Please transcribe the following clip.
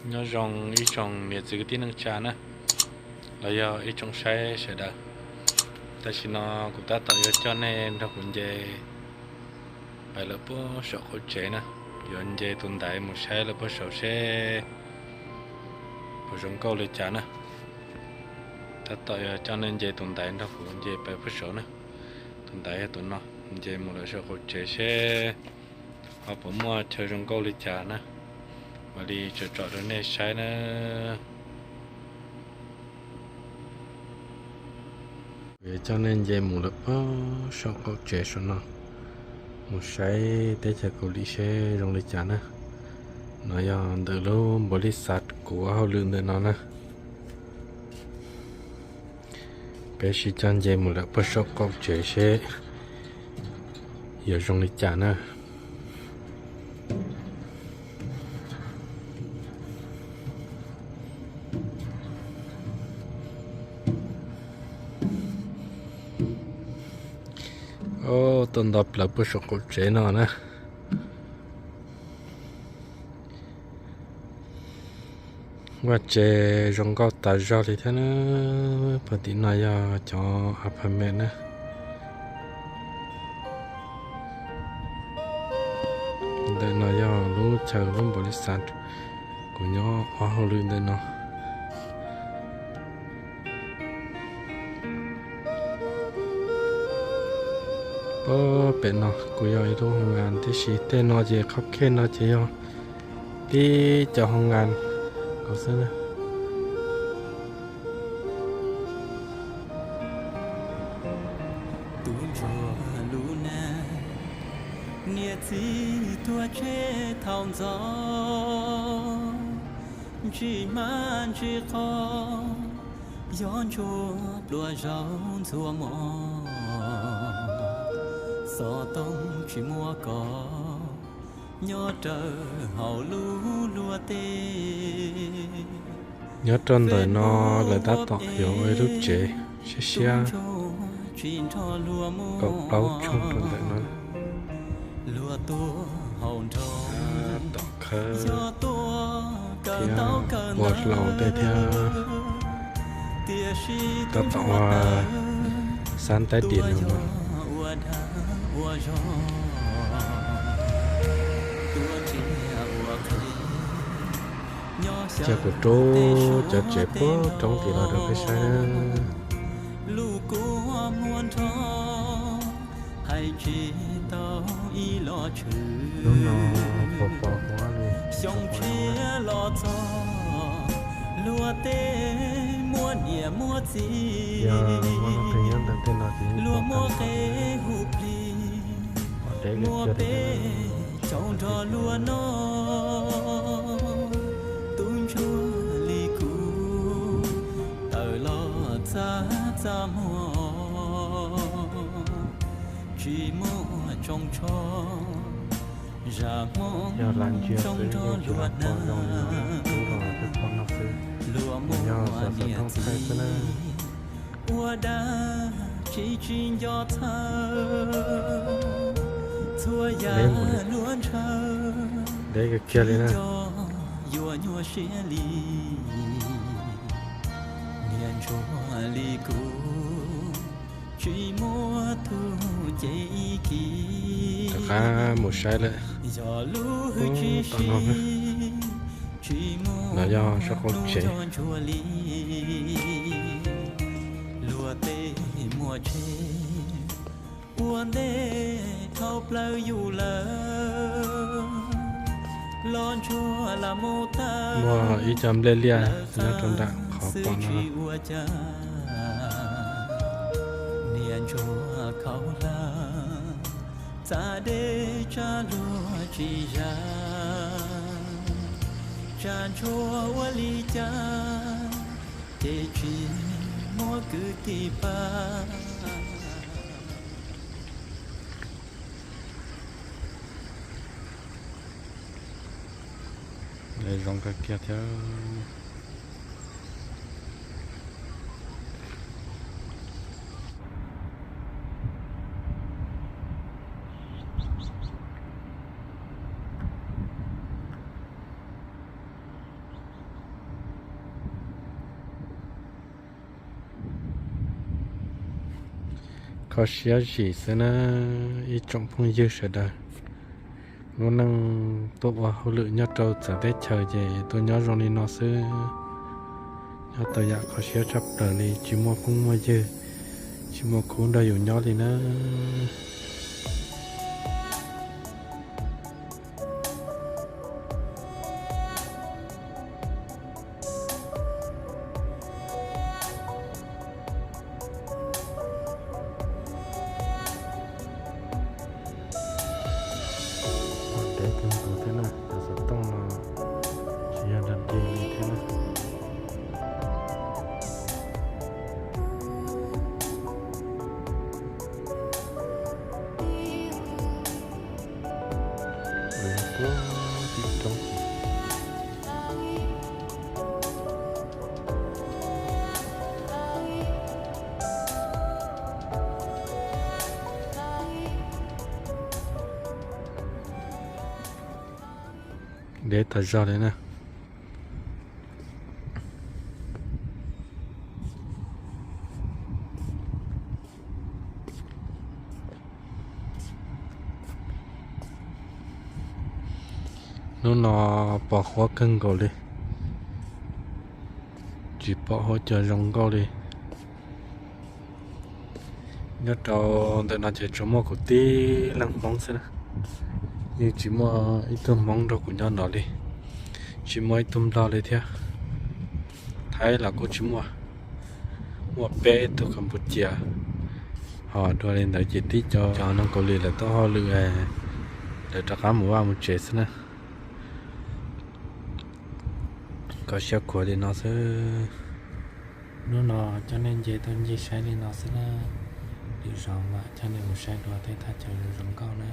Nyob zoo ib tsoom niam txiv kwv tij neej tsa na, los yog ib tsoom saib sawv daws. Tam sim no kuv tab tom yuav coj nej nrog kuv nce pais lawm puag saum qaum tsev na, yuav nce tus ntaiv mus saib lawm puag saud seb puas zoo nkauj li cas na. Tab tom yuav coj nej nce tus ntaiv nrog kuv nce pais puag saud na. Tus ntaiv yog tus no, nce mus lawm saum qaum tsev seb ho puas muaj chaw zoo nkauj li cas na. Mam li tsom tsom rau nej saib na. Kuv yuav coj nej nce mus lawm puag saum qaum tsev saum no, mus saib teb chaws Kaus Lim seb zoo li cas na. No yog ntawm lub npaum li xav kuv ua hauj lwm ntawm no na. Peb sib coj nce mus lawm puag saum qaum tsev seb yuav zoo li cas na. Tuaj nto plaws puag saum qaum tsev no na. Vaj tsev zoo nkauj tas zog li thiab na. Puag tim no yog cov apartment na. Ntawm no yog lub chaw lub npaum li xav kuv nyob ua hauj lwm ntawm no. Pem no kuj yog ib lub hoo ngas tiam sis tej no ces qhov khej no ces yog tib cov hoo ngas xwb na. Tus ntsuag lub neej, niam txiv tuag tseg thaum ntxov, ntsij hmab ntsij qho, yog ntsuag pluas zaub ntxuag mov, xov tooj tsis muaj koj, nyob raws hauv lub luag teb. Nyob rau ntawm no lawv tab tom yuav ua ib lub tsev siab siab kaum plaub tshooj rau ntawm no. Tom khawb thiab ua hlau tej thiab tab tom ua xab ntaib diam no. Coj kuv rub cov tsev puag roob tim no rau peb saib. Lub kua muag nrho hais tsis tau ib los tshwm. Hnub no pos pos huab li, xyoo tshiab los txog, luag tej muaj niam muaj txiv, luag muaj qe hu plig, muaj peb caug nrog luag noj. Tub ntsuag li kuv tawm los txaj txaj muag, tsis muaj tsoos tsho, zam hmo zoo nrog luag hnav. Luag muaj niam txiv ua dab tsi tsis nco txhawj, txhua yam luag ntshaw tsis nco yuav nyuaj siab li. Niam ntsuag li kuv tsis muaj tug ces ib kis. Rov qab mus saib lawm. Yog lub hwj chim sib, tsis muaj hnub nco ntsuag li. Luag tej muaj tsheb ua ntej dhau plaws yus lawm, los ntsuag lam mus tag. Muaj ib co nplej liaj nyob rau nram qhov pom no. Tsis ua cas, niam ntsuag khaub hlab, txav dej tsa luag tsis zam, tsa ntsuag ua li cas ces tsis muaj kwv tij pab. Zoo kawg kiag thiab. Kho siab zim xwb na ib tsoom phooj ywg sawv daws. Lub neej tuaj ua hauj lwm nyob rau txawv teb chaws ces tuaj nyob zoo li no xwb. Nyob tau yam kho siab tshaj plaws li, tsis muaj phooj muaj ywg, tsis muaj khub nrog yus nyob li na. Dev kawg nkaus thiab na, cov xov tooj no tsis yog dag dig li thiab na. Tus yog puag tim roob. Dev tas zog li na. Hnub no pos huab kawg nkaus li, tsis pom huab cua zoo nkauj li. Nyob rau ntawm no ces tsuas muaj kuv tib leeg Hmoob xwb na, yeej tsis muaj ib tug Hmoob nrog kuv nyob no li, tsis muaj ib tug Nplog li thiab. Thaib los kuj tsis muaj, muaj peb tug Campuchia. Ho dua li ntawd ces tib co cov neeg Kaus Lim lawv tuaj hauj lwm, lawv rov qab mus vaj mus tsev xwb na. Kho siab khuav li no xwb. Hnub no coj nej nce tuaj ncig saib li no xwb na. Lwm zaus mam coj nej mus saib dua tej thaj chaw zoo nkauj na.